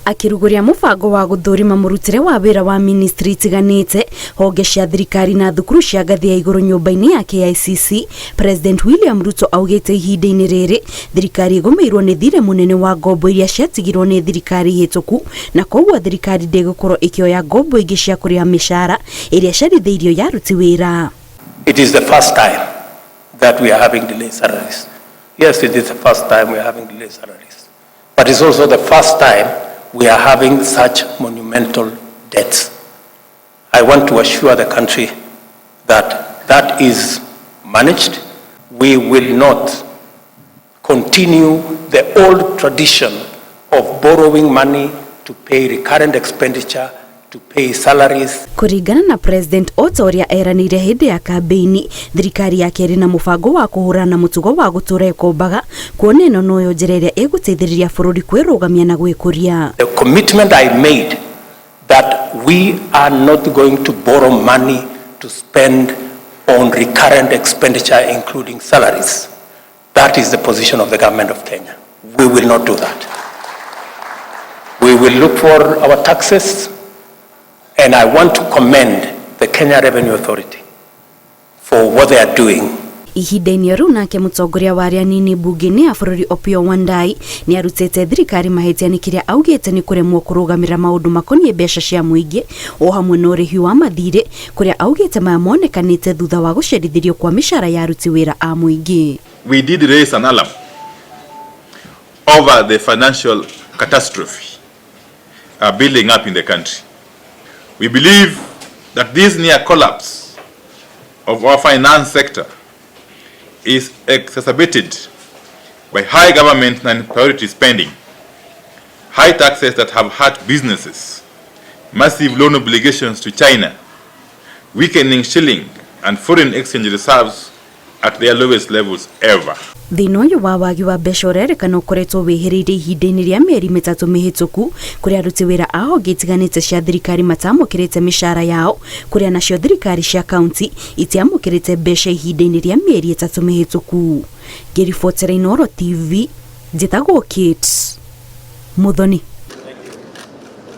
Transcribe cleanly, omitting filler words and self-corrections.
Akĩrugũria mũbango wa gũthũrima mũrutĩre wa wĩra wa ministry itiganĩte, honge cia thirikari na thukuru cia ngathĩ ya igũrũ nyũmba-inĩ ya KICC, President William Ruto augĩte ihinda-inĩ rĩrĩ thirikari ĩgũmĩirwo nĩ thirĩ mũnene wa ngombo iria ciatigirwo nĩ thirikari hĩtũku, na koguo thirikari ndĩgũkorwo ĩkĩoya ngombo ingĩ cia kũrĩha mĩcara ĩrĩa ĩcerithĩirio ya aruti wĩra. It is the first time that we are having delayed salaries. Yes, it is the first time we are having delayed salaries. But it's also the first time we are having such monumental debts. I want to assure the country that that is managed. We will not continue the old tradition of borrowing money to pay recurrent expenditure, to pay salaries. Kũringana na President, o ta ũrĩa eranĩire hĩndĩ ya kambĩini, thirikari yake ĩrĩ na mũbango wa kũhũrana na mũtugo wa gũtũra ĩkombaga, kuona ĩno noyo njĩra ĩrĩa ĩgũteithĩrĩria bũrũri kwĩrũgamia na gwĩkũria. The commitment I made that we are not going to borrow money to spend on recurrent expenditure, including salaries. That is the position of the government of Kenya. We will not do that. We will look for our taxes, and I want to commend the Kenya Revenue Authority for what they are doing. Ihinda-inĩ rĩu nake mũtongoria wa arĩa anini mbunge-inĩ ya bũrũri Opiyo Wandayi nĩ arutĩte thirikari mahĩtia nĩ kĩrĩa augĩte nĩ kũremwo kũrũgamĩrĩra maũndũ makoniĩ mbeca cia mũingĩ o hamwe na ũrĩhi wa mathirĩ, kũrĩa augĩte maya monekanĩte thutha wa gũcerithĩrio kwa mĩcara ya aruti wĩra a mũingĩ. We did raise an alarm over the financial catastrophe building up in the country. We believe that this near collapse of our finance sector is exacerbated by high government non-priority spending, high taxes that have hurt businesses, massive loan obligations to China, weakening shilling and foreign exchange reserves at their lowest levels ever. Thĩna ũyũ wa wagi wa mbeca ũrerĩkana ũkoretwo wĩhĩrĩire ihinda-inĩ rĩa mĩeri 3 mĩhĩtũku, kũrĩa aruti wĩra a honge itiganĩte cia thirikari matamũkĩrĩte mĩcara yao, kũrĩa nacio thirikari cia kaunti itiamũkĩrĩte mbeca ihinda-inĩ rĩa mĩeri 3 mĩhĩtũku. Ngĩribotera Inooro TV, njĩtagwo Kate Muthoni.